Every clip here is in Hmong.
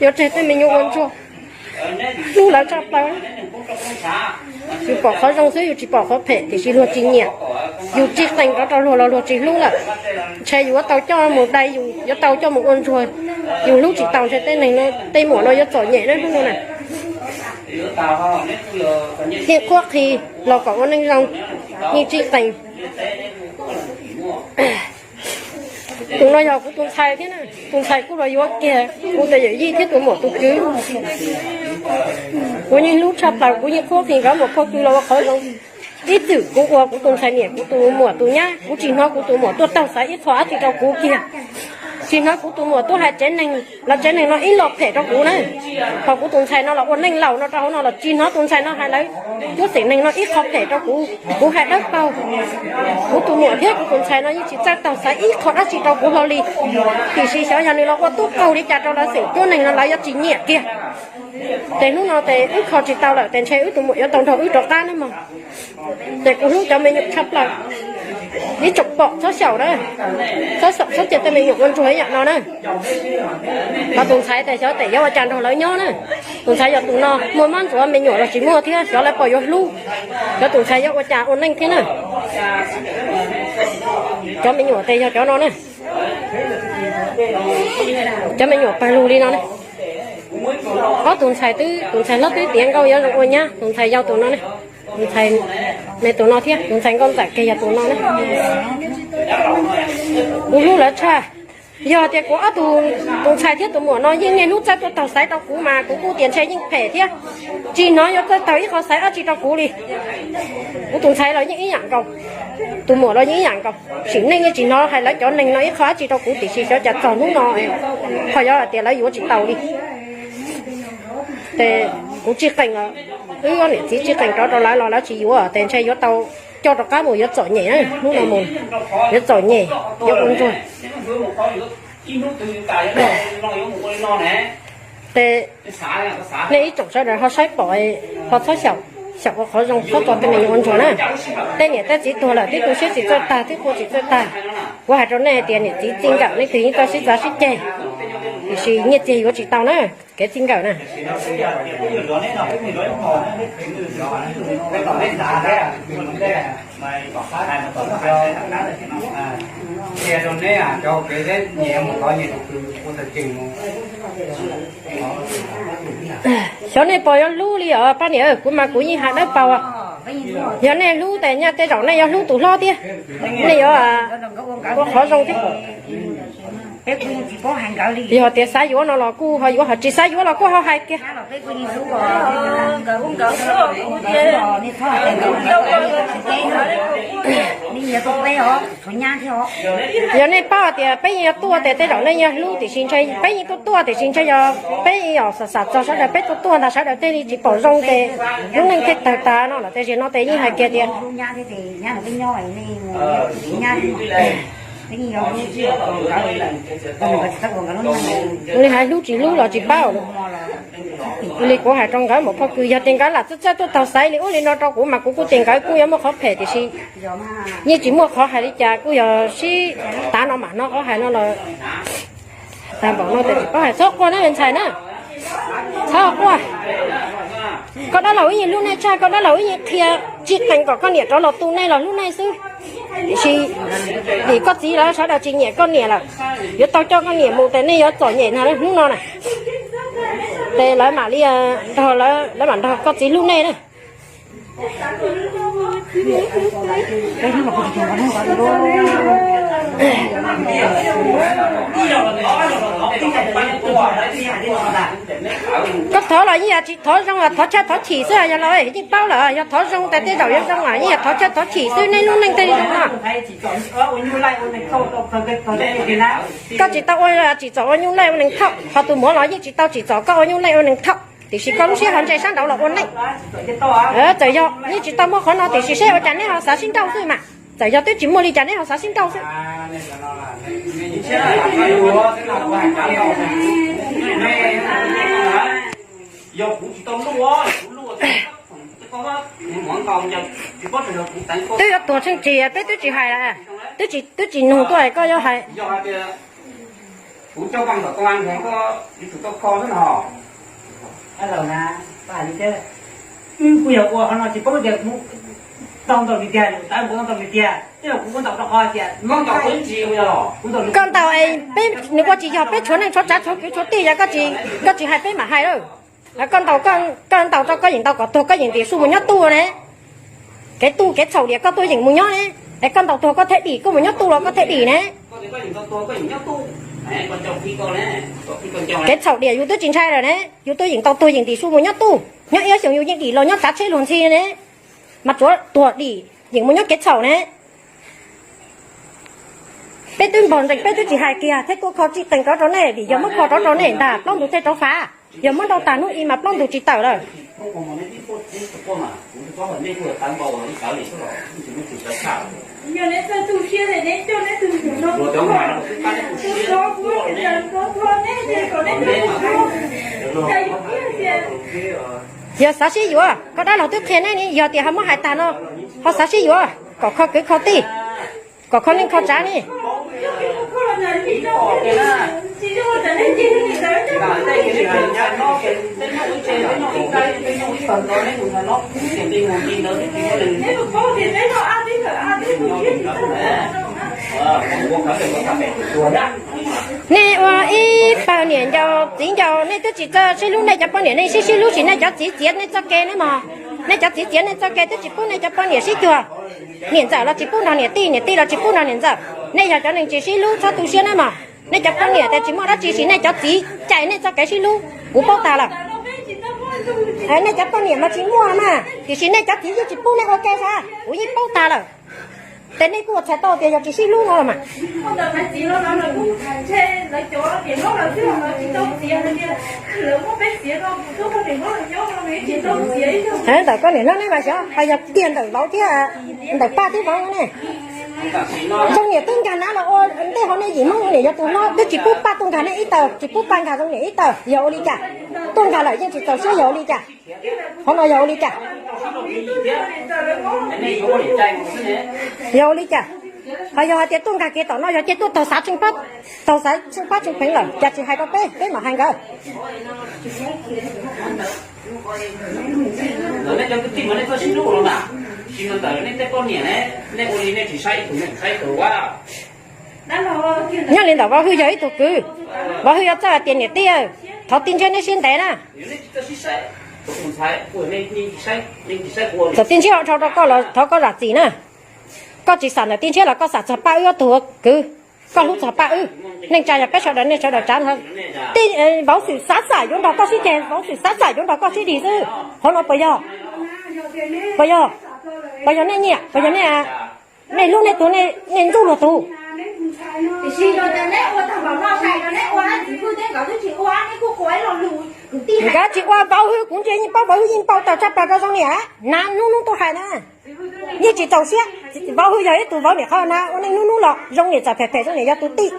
Yuav tseg tej me nyuam ua ntsuag, hlub lawv tshaj plaws. Yus pom qhov zoo xwb, yus tsis pom qhov phem tiam sis luag tsis nyiam. Yus tsis qees rov rau luag los luag tsis hlub lawm. Ntshe yus yuav tau coj mus dai, yus yuav tau coj mus ua ntsuag. Yus hlub tsis tau ntshe tej neeg no, tej muam no yuav txom nyem na hnub no na. Yeej qhuab qhis los kom ua neej zoo, yeej tsis qees. Tus no yog kuv tus ntxhais thiab na, tus ntxhais kuj los yuav kiag kuv tus yawm yij thiab tus muam tus kwv. Kuv yeej hlub tshaj plaws, kuv yeej qhuab qhis nkawd mus phaj kws los ua qhov zoo. Ib txwm kuv ua kuv tus ntxhais niam, kuv tus muam tus nyab, kuv tsis hnov kuv tus muam tuaj taug xaiv ib qho dab tsi rau kuv kiag. Tsis hnov kuv tus muam tuaj hais tsev neeg los tsev neeg no ib lo phem rau kuv na. Ho kuv tus ntxhais no los ua neej laus no rau hauv no los tsis hnov tus ntxhais no hais lawv cuab xeem neeg no ib qho phem rau kuv. Kuv hais dawb paug, kuv tus muam thiab kuv tus ntxhais no yeej tsis txawj taug xaiv ib qho dab tsi rau kuv hlo li. Tiam sis xyov yog nws los ua tub qaug li cas rau lawv xeem cuab neeg no lawv yuav tsis nyiam kiag. Ces hnub no ces wb kho tsis tau lawm ces ntshe wb tus muam yuav tau nrog wb rov qab nawb mog. Ces kuv hlub cov me nyuam tshaj plaws, ib tsoom pom txhob xyaum na, txhob xyaum txhob cia tej me nyuam ua ntsuag ib yam no na. Qhov tus ntxhais ces xyov tes yuav ua cas nrog lawv nyob na. Tus ntxhais yog tus no muaj mab ntxuav me nyuam los tsis muaj thiab, xyov lawv puas yuav hlub. Cov tus ntxhais yuav ua cas ua neej thiab na. Cov me nyuam ces yog cov no na. Cov me nyuam pawg lug li no na. Ob tus ntxhais twb, tus ntxhais hlob twb tiav nkauj yuav zoo ua nyab, tus ntxhais yau tus no ne, tus ntxhais me tus no thiab, tus ntxhais nkauj ntxawm kiag yog tus no ne. Kuv hlub lawv tshaj. Yog tias kuv ob tug, tus ntxhais thiab tus muam no yeej niaj hnub txawj tuaj taug xaiv rau kuv mas kuv kuj tias ntshe yeej phem thiab, tsis hnov yuav txawj taug ib qho xaiv dab tsi rau kuv li. Kuv tus ntxhais los yeej ib yam nkaus, tus muam los yeej ib yam nkaus, sim neej yeej tsis hnov hais lawv cov neeg no ib qho dab tsi rau kuv tiam sis xyov cas txog hnub no ho yuav hais tias lawv yuav tsis tau li. Ces kuv tsis qees, wb ob niam txiv tsis qees rov rau lawv los lawv tsis yuav ces ntshe yuav tau coj rov qab mus yuav txom nyem na, hnub no mus yuav txom nyem, yuav ua ntsuag. Ces nej ib tsoom sawv daws ho saib pom, ho txhob xyaum, xyaum ua qhov zoo, txhob tso tej me nyuam ua ntsuag na. Tej niam tej txiv tuag lawm twb tu siab tsis txawj tag, twb qhua tsis txawj tag. Kuv hais rau nej hais tias niam txiv txij nkawm nej twb yeej tau sib txav sib ceg, tiam sis nyiaj txiag yuav tsis tau na, kev txij nkawm na. Xyov nej puas yuav hlub li os pab niam, kuv mas kuv yeej hais dawb paug. Yog nej hlub ces nyaj tej zaum nej yuav hlub tus hlob thiab, nej yuav ua qhov zoo thiab. Yog tias xav yuav no los kuj ho yuav, ho tsis xav yuav los kuj ho hais kiag. Yog nej paub tias peb yeej yuav tuaj ces tej zaum nej yeej hlub, tiam sis ntshe peb yeej tuaj tuaj tiam sis ntshe yog peb yeej xam xam txog sawv daws, peb tuaj tuaj ntag sawv daws thiaj li tsis pom zoo ces lub neej thiaj tawg tas no los tej zaum no ces yeej hais kiag tias li hais hlub tsis hlub los tsis paub li. Li kuv hais rau nkawd mus phoj kws, yog tias nkawd lam txawj txawj tuaj taug xaiv li ub li no rau kuv mas kuv kuj tias nkawd kuj yuav muaj qhov phem, tiam sis yeej tsis muaj qhov hais li cas, kuj yog sib tav no mam hnov qhov hais no los. Tag npaum no ces tsis paub hais, txhob quaj na me ntxhais na, txhob quaj. Koj dab laug wb yeej hlub nej tshaj, koj dab laug wb yeej qhia tsis qees kom koj niam rov los tu nej los hlub nej xwb. Tiam sis vim koj txiv lawv sawv daws tsis nyiam koj niam lawm, yuav tau coj koj niam mus ces nej yuav txom nyem na hnub no na. Ces lawv mam li nrog, lawv mam nrog koj txiv hlub nej na. Koj thov los yeej yog tsis thov zoo, thov tshaj thov chim xwb, yog los yeej paub lawm, yog thov zoo tas tej zaum yuav zoo, yeej yog thov tshaj thov chim xwb, nej lub neej thiaj zoo no. Koj tsis tau ua tsim txom ua nyuj laij ua neeg thaum, ho tus muam los yeej tsis tau tsim txom koj ua nyuj laij ua neeg thaum, tiam sis koj lub siab ho ntse sab nraud los ua neej. Txawm yog yeej tsis tau muaj qhov no tiam sis seb ua cas neb ho xav sib nrauj xwb mas, txawm yog twb tsis muaj li cas neb ho xav sib nrauj xwb. Twb yuav tuag tsheej tsis peb twb tsis hais, twb tsis, twb tsis nug tuaj koj yuav hais. Kuv coj paj ntaum tau koj yuav tsum tau kho xwb no. Wb kuj yog ua qhov no tsis paub tias tau ntau li tiag, tau ntau li tiag, twb yog kuv ua ntau rau qhov tias koj ntaus, nws ua tsis yog peb tshuav neej tshuav tsav tshuav kwv tshuav tij, yog koj tsis hais peb mam hais lawm. Koj ntaus, koj ntaus rau koj yeem ntaus kom tuag koj yeem dim su mus nyob tuj ne. Kev tuj kev txhaum diam koj tuaj yeem mus nyob ne. Es koj ntaus tuag koj thiaj dim, koj mus nyob tuj los koj thiaj dim ne. Kev txhaum diam yus twb tsis ntshai lawm ne, yus tuaj yeem ntaus tuag yeem dim su mus nyob tuj, nyob ib xyoos yus yeej dim los nyob tsav tsheb luag ntxhi ne. Mas tsuav tuag dim yeem mus nyob kev txhaum ne. Peb twb npog ntsees peb twb tsis hais kiag thiab tuaj kho tsis tees rov rau nej vim yog muab kho rov rau nej ntag plaub ntug thiaj rov fav. Yog muab nrauj tag hnub ib mas plaub ntug tsis tawm lawm. Yog xav sib yuav, koj dab laug twb qhia nej ne, yog tias ho muab hais tag no, ho xav sib yuav kom kho kwv kho tij, kom kho neej kho tsav ne. Nej ua ib pawg niam ncaus txiv ncaus nej twb tsis txawj sib hlub, nej cov poj niam nej sib sib hlub sis nej cov txiv txiav nej txoj kev ne mog. Nej cov txiv txiav nej txoj kev twb tsis pub nej cov poj niam sib cuag. Niam ntxawm los tsis pub nrog niam tij, niam tij los tsis pub nrog niam ntxawm. Nej yog cov neeg tsis sib hlub txhob tu siab na mog. Nej cov poj niam tias tsis muaj dab tsi sis nej cov txiv cais nej txoj kev sib hlub, kuv paub tag lawm. Nej cov poj niam mas tsis muaj mas tiam sis nej cov txiv yeej tsis pub nej ua ke sas, kuv yeej paub tag lawm. Ces nej kuj ua txhais tau tias yog tsis sib hlub no los mas. Ntawm koj niam hlob neb mas xyov ho yog tiag ntawm vauv thiab, ntawm Paj thiab vauv ne. Zoo niam twb nkag nab los ua ntej ho nej yim Hmoob niam yog tus hlob twb tsis pub Paj tuaj nkag nej ib taw, tsis pub Paj nkag Zoo niam ib taw, yog ua li cas? Tuaj nkag lawm yeej tsis txaus siab, yog ua li cas? Qhov no yog ua li cas? Yog ua li cas? Ho yog hais tias tuaj nkag kev tom no yog cia tuaj taug xav tsheej pab, taug xav tsheej pab tsheej pheev lawm cas tsis hais rau peb, peb mam hais nkawd. Nyob li ntawm Vauv Hwj yog ib tug kwv, Vauv Hwj yuav txawj hais tias niam tij, thov tij ntshiab neb siab ntev na. Txawm tij ntshiab ua dhau rau koj los thov koj zam txim na. Koj tsis xam ntawm tij ntshiab los koj xam txog Paj wb ob tug kwv. Koj hlub txog Paj wb. Neej tsa yog peb sawv daws, nej sawv daws tsav ntho. Tij, Vauv Xwm xav xam yuav nrog koj sib ceg, Vauv Xwm xav xam yuav nrog koj sib dig xwb. Qhov no puas yog? Puas yog? Puas yog nej nyiam? Puas yog nej, nej hlub nej tug, nej ntxub luag tug? Nkawd tsis ua Vauv Hwj, kuv ntsia yeej paub Vauv Hwj yeej npau taws tshaj plaws rau Zoo niam na, hnub hnub tuaj hais na. Yeej tsis txaus siab. Vauv Hwj yog ib tug vauv niam qhov na ua neej hnub hnub los Zoo niam txawm phem phem, Zoo niam yog tus tij.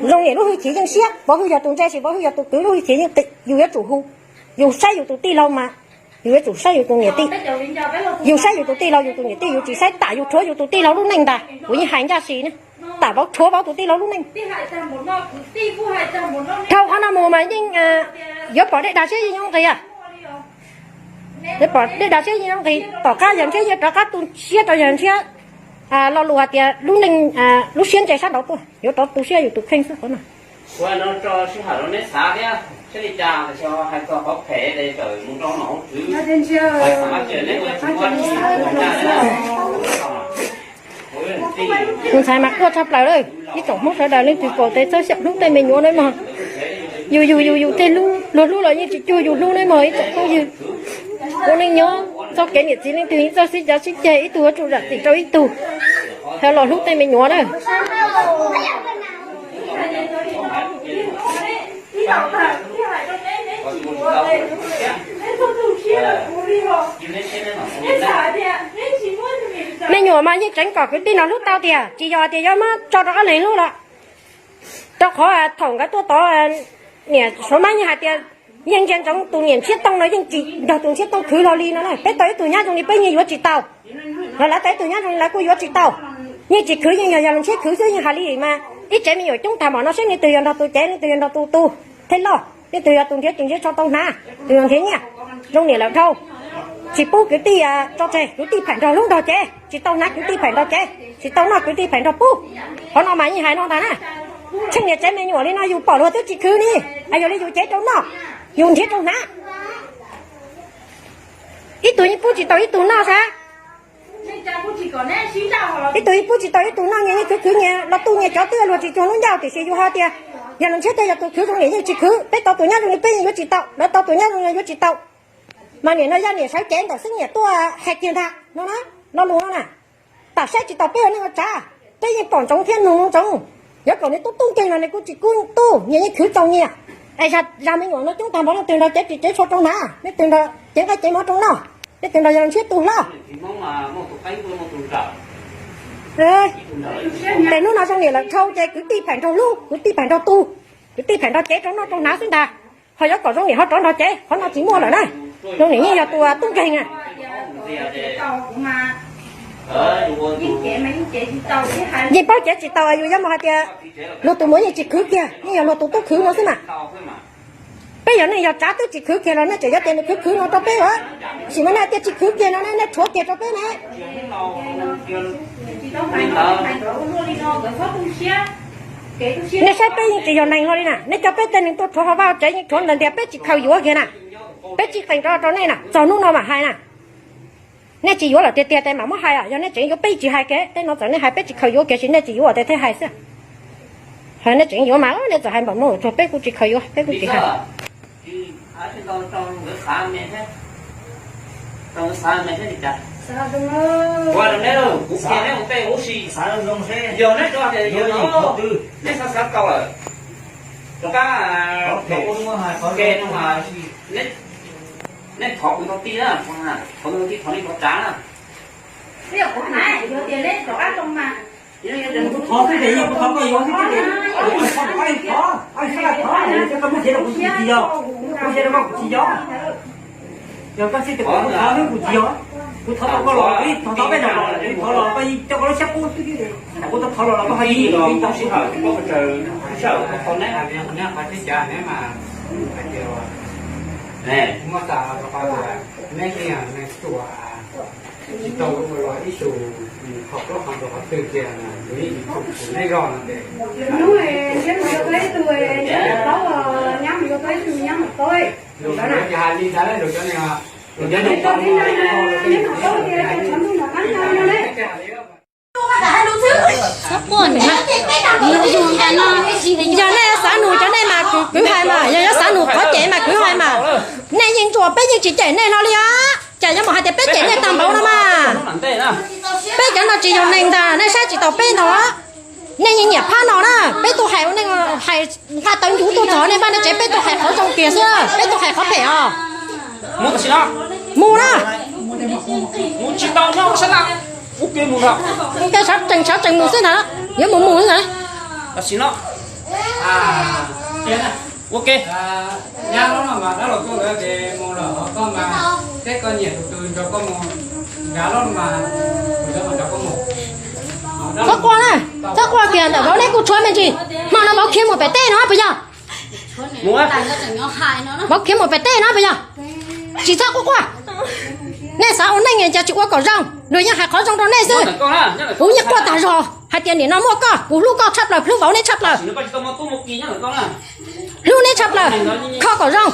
Zoo niam lub hwj chim yeej siab, Vauv Hwj yog tus ntse sis Vauv Hwj yog tus kwv lub hwj chim yeej tim, yus yuav tsum hu, yus saib yus tus tij laug mas yus yuav tsum saib yus tus niam tij. Yus saib yus tus tij laug yus tus niam tij yus tsis saib tam yus rhuav yus tus tij laug lub neej ntag, kuv yeej hais ncaj si na, tam Vauv rhuav Vauv tus tij laug lub neej. Dhau qhov no mus mas yeej yuav pom dej dag siab yeej yuav nqis. Yuav pom dej dag siab yeej yuav nqis, tom qab yawg Ntshiab yeej rov qab tu siab rau yawg Ntshiab. Lo lus hais tias lub neej, lub siab ntse sab nraud tuaj, yuav rov tu siab yus tus kheej xwb qhov no. Tus ntxhais mas quaj tshaj plaws lawm, ib tsoom Hmoob sawv daws leej twg pom tes txhob xyaum hlub tej me nyuam na mog. Yus yus yus yus tej hlub, luag hlub los yeej tsis cuag yus hlub na mog ib tsoom phooj ywg. Ua neej nyob txoj kev niam txiv leej twg yeej txawj sib cav sib ceg, ib tug yuav tsum zam txim rau ib tug. Thov los hlub tej me nyuam na. Me nyuam mas yeej tseev kom kwv tij no hlub tau tiag, tsis yog tias yuav muab tso rau ob leeg hlub los. Rau qhov thaum nkawd tuaj tod, niam Suav Mab yeej hais tias yeej ntsia ntsoov tus niam Ntshiab Tooj no yeej tsis nrog tus Ntshiab Tooj khwv hlo li no na. Peb tau ib tug nyab zoo li peb yeej yuav tsis tau, los lawv tau ib tug nyab zoo li lawv kuj yuav tsis tau. Yeej tsis khwv, yeej yog yog Ntshiab khwv xwb, yeej hais li mas Ib tsev me nyuam coob tag npaum no seb leej twg yuav nrog tus cev, leej twg yuav nrog tus tu, thiab loj, leej twg yuav tus nrhiav tsis nrhiav tso tau hnav, tus yuav nrhiav nyiaj. Zoo niam lawm dhau, tsis pub kwv tij tso tseg, kwv tij pheem nrog hlub nrog cev, tsis tau hnav kwv tij pheem nrog cev, tsis tau noj kwv tij pheem nrog pub. Qhov no mas yeej hais no ntag na. Tsheej niam tsev me nyuam li no yus pom luag twb tsis khwv ni, es yog li yus cev rau noj, yus nrhiav rau hnav. Ib tug yeej pub tsis tau ib tug noj sab. Ib tug yeej pub tsis tau ib tug noj, nyias yeej khwv khwv nyias los tu nyias cov twb luag tsis cuag lub ncauj, tiam sis yus ho tias yog luag ntshiab tias yog tus khwv zoo niam yeej tsis khwv, peb tau tus nyab zoo li peb yeej yuav tsis tau, lawv tau tus nyab zoo li yuav tsis tau. Mas niam no yog niam sawv cev ntawm xeeb niam tuaj hais kiag ntag no na, lo lus no na. Tam saib tsis taus peb ua neej ua tsav, peb yeej pom ntsoov thiab nug ntsoov. Yuav kom nws tub tub nkeeg los nws kuj tsis kub tub, nyias yeej khwv tau nyias. Es zag me nyuam no coob tag npaum, leej twg nrog cev ris cev tsho rau hnav, leej twg nrog cev nqaij cev mov rau noj, leej twg nrog yog luag ntshiab tus hlob. Ces hnub no zoo niam lawm dhau ces kwv tij pheem nrog hlub, kwv tij pheem nrog tu, kwv tij pheem nrog cev rau noj rau hnav xwb ntag. Ho yuav kom zoo niam ho rov nrog cev, qhov no tsis muaj lawm na. Zoo niam yeej yog tus tub nkeeg na. Yeej paub cev tsis tau, yus yuav mus hais tias luag tus muam yeej tsis khwv kiag, yeej yog luag tus tub khwv no xwb mas. Peb yog neeg yog tsav twb tsis khwv kiag los nej tseem yuav tias nws khwv khwv no rau peb ua. Sim mas nej tias tsis khwv kiag no nej rhuav kiag rau peb ne. Nej saib peb yeej tsis yog neeg hlo li na, nej coj peb tej neeg tuaj rhuav hauv vaj tsev yeej rhuav ntawd ntiag, peb tsis khaws yuav kiag na. Peb tsis qees rau rau nej na, txog hnub no mam hais na. Nej tsis yuav lawm tiag tiag tes mam muab hais, yog nej tseem yuav peb tsis hais kiag, tej no txawm nej hais peb tsis khaws yuav kiag, tsis nej tsis yuav tes thiaj hais xwb. Hais nej tseem yuav mas nej txawm hais npaum no, tsuas peb kuj tsis khaws yuav, peb kuj tsis hais. Nej thov kuv tau tij na, thov kuv tau tij thov nej thov tsav na. Kuv thov xwb ces kuv thov koj yuav xwb ces kuv thov, thov, thov, koj muab nrhiav rau kuv tsis yog, kuv nrhiav rau koj kuv tsis yog. Yog koj xwb ces kuv thov xwb kuv tsis yog. Kuv thov tau koj los, kuv thov peb los, kuv thov los koj coj koj lub siab pub xwb. Kuv thov los los koj ho ib los tau sij hawm, koj tsaws sij hawm kom tau neb. Neb hais tias, neb muab tas rau qhov tias neb yeej neeg ruam, tsis tau ua los ib xus, qhov plaub qhov ntawd qhov twg tias nws yeej tsis tau neb zog no ces. Hnub neb mus yuav tau ib tug, neb mus plaub, nyab mus yuav tau ib tug nyab mus tau. Lus ntawd ces hais li ntawd lus cov neeg, lus cov neeg tau neb mus tau tias cov tshav ntuj nram qab no ne. Yog nej xav nug cov nej mas kwv hais mas, yog yuav xav nug qhov cem mas kwv hais mas. Nej yeej ntsuas, peb yeej tsis cem nej hlo li os. Cas yuav mus hais tias peb cem nej tag npaum no mas. Peb cov no tsis yog neeg ntag, nej saib tsis taus peb ntag. Nej yeej nyiam phab no na, peb tuaj hais ua neej, hais nqa tawv ncuv tuaj txog nej vaj nej tsev, peb tuaj hais qhov zoo kiag xwb, peb tuaj hais qhov phem os. Mus na. Tej sawv tsees sawv tsees mus xwb ntag, yuav mus mus xwb ntag. Txhob quaj na, txhob quaj kiag ntawm vauv, neb kuj tshuav me ntsis. Hmo no vauv khiav mus pem teb no puas yog? Vauv khiav mus pem teb no puas yog? Tsis txhob quaj quaj. Nej xav ua neej cas tsis ua kom zoo, luag yeej hais qhov zoo rau nej xwb. Kuv yeej quaj tag zog hais tias nim no muaj koj, kuv hlub koj tshaj plaws, hlub vauv neb tshaj plaws, hlub neb tshaj plaws, kho kom zoo.